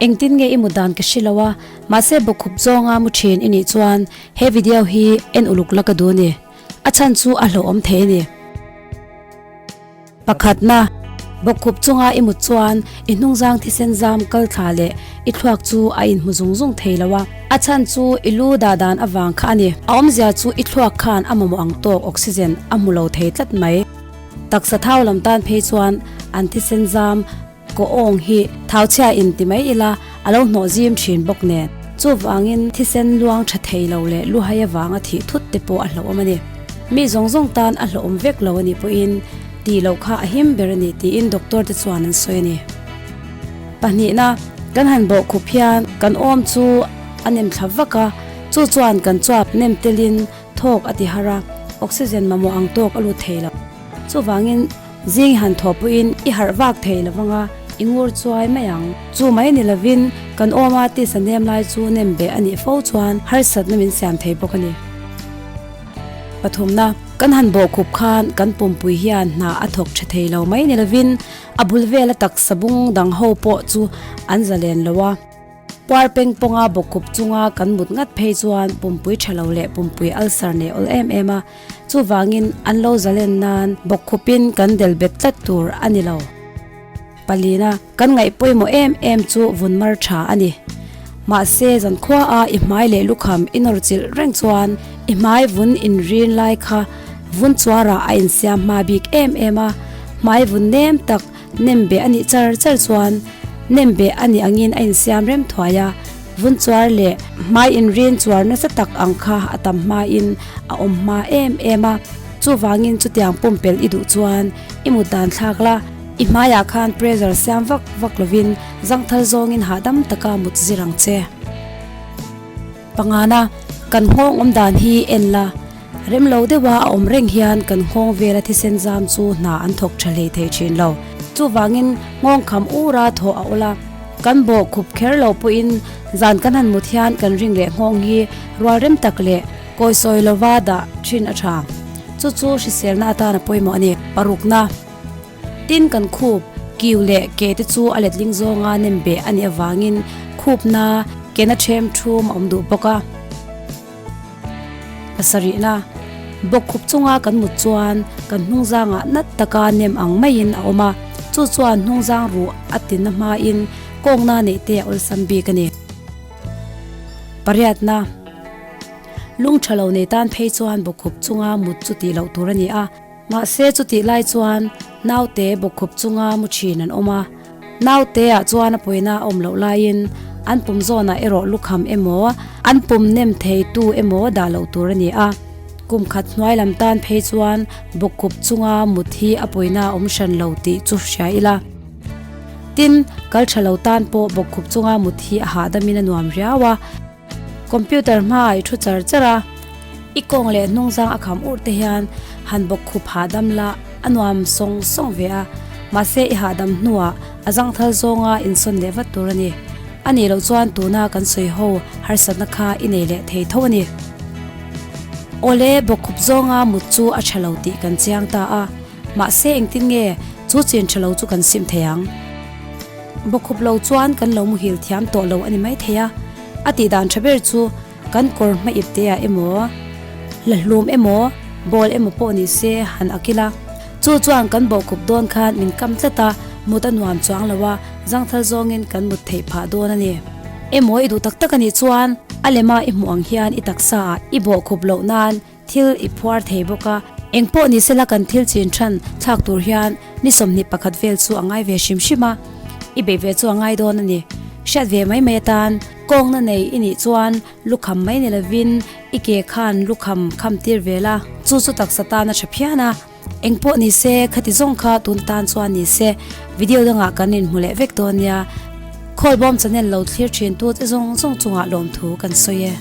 Engtin nge i mut dan ka hre lo a, mahse bawkkhup zawnga mu thin i nih chuan he video hi en uluk la ka duh a ni. A chhan chu a hlauhawm thei a ni. Pakhatna, bawkkhup chunga i mut chuan i hnungzang thisen zam kal thla leh i thluak chu a inhmu zung zung thei lo a. A chhan chu i lu dah dan avang kha a ni. A awmzia chu i thluak khan a mamawh ang tawk oxygen a hmu lo thei tlat mai. Taksa thau lam tan phei chuan an thisen zam Kaw awng hi thau chhia in ti mai ila a lo hnawh zim thin bawk nen. Chuvangin thisen luang tha thei lo leh luhai avanga thih thut te pawh a hlauhawm a ni. Mi zawng zawng tan a hlauhawm vek lo a nih pawhin tih loh kha a him ber a ni tiin doctor te chuan an sawi a ni. Pahnihna, kan han bawh khup hian kan awm chu a nem thla vak a, chu chuan kan chuap nem telin thawk a ti har a, oxygen mamawh ang tawk a lut thei lo. Chuvangin zing han thawh pawhin i harh vak thei lo vang a, i ngur chuai mai ang. Chu mai ni lovin kan awma tisa nem lai chu nem beh a nih fo chuan harsatna min siam thei bawk a ni. Pathumna, kan han bawhkhup khan kan pumpui hian hna a thawk tha thei lo mai ni lovin a bul vela taksa bung dang ho pawh chu an zalen lo a. Puar peng pawnga bawkkhup chunga kan mut ngat phei chuan pumpui tha lo leh pumpui ulcer nei awl em em a, chuvangin an lo zalen nan bawkkhupin kan del bet tlat tur a ni lo. Palina, kan ngaih pawimawh em em chu vun mar tha a ni. Mahse, zankhua a i hmai leh lukham i nawr chilh reng chuan i hmai vun inrin lai kha vun chuarah a insiam hma bik em em a, hmai vun nem tak Nem beh a nih char char chuan nem beh a nih angin a insiam rem thuai a, vun chuar leh hmai inrin chuar nasa tak ang kha a tam hmain a awm hma em em a. Chuvangin chutiang pumpelh i duh chuan i mut dan thlak la, i hmaiah khan pressure siam vak vak lovin zangthal zawngin hahdam taka mut zir ang che. Pangana, kan nghawng awm dan hi en la, rem lo deuha a awm reng hian kan nghawng vela thisen zam chu hna an thawk tha hlei thei thin lo. Chuvangin nghawng kham ura thawh a awlh a, kan bawh khup kher lo pawhin zan kan han mut hian kan ring leh nghawng hi rual rem tak leh kawisawi lova dah thin a tha. Chu chu hriselna atana pawimawh a ni. Parukna. Tin kan khup, kiu leh ke te chu a letling zawnga nem beh a nih avangin khupna ke na ṭhem ṭhum a awm duh bawk a. Pasarihna, Bawkkhup chunga kan mut chuan kan hnungzangah nat taka nem ang maiin a awm a, chu chuan hnungzang ruh a tinna hmain kawngna neih te a awlsam bik a ni. Pariatna, Lung ṭha lo nei tan phei chuan bawkkhup chunga mut chu tih loh tur a ni a. Mahse chutih lai chuan naute bawkkhup chunga mu thin an awm a, naute ah chuan a pawina a awm loh laiin an pum zawnah erawh lukham emaw an pum nem thei tu emaw dah loh tur a ni a. Kum khat hnuai lam tan phei chuan bawkkhup chunga mut hi a pawina a awm hran lo tih chu hria ila. Tin, kal tha lo tan pawh bawkkhup chunga mut hi a hahdamin a nuam riau a. Computer hmaah i thu char char a, i kawng leh hnungzang a kham urh te hian han bawk khup hahdam la a nuam sawng sawng ve a, mahse i hahdam hnuah a zangthal zawnga insawn leh vat tur a ni. A nih loh chuan tuna kan sawi ho harsatna kha i nei leh thei tho a ni. Awle, bawkkhup zawnga mut chu a tha lo tih kan chiang ta a, mahse engtin nge chu chin tha lo chu kan sim thei ang? Bawkkhup lo chuan kan lo muhil thiam tawh lo a ni maithei a. A tih dan tha ber chu kan kawr hma ip te ah emaw, la hlum emaw, ball emaw pawh ni se han ak ila. Chu chuan kan bawhkhup dawn khan min kam tlat a, mut a nuam chuang lo a, zangthal zawngin kan mut theih phah dawn a ni. Emaw i duh tak tak a nih chuan a lema i hmuh ang hian i taksa ah i bawhkhup loh nan thil i phuar thei bawk a. Engpawh ni sela kan thil chin than thlak tur hian ni 21 vel chu a ngai ve hrim hrim a, i beih ve chu a ngai dawn a ni. Hriat ve mai mai atan kawngna nei i nih chuan lukham mai ni lovin i ke khan lukham kham tir ve la, chu chu taksa tan a tha phian a. Engpawh ni se khati zawng kha tun tan chuan ni se video dangah kan inhmu leh vek dawn nia. Khawlbawm channel lo thlir thin tu che zawng zawng chungah lawmthu kan sawi e.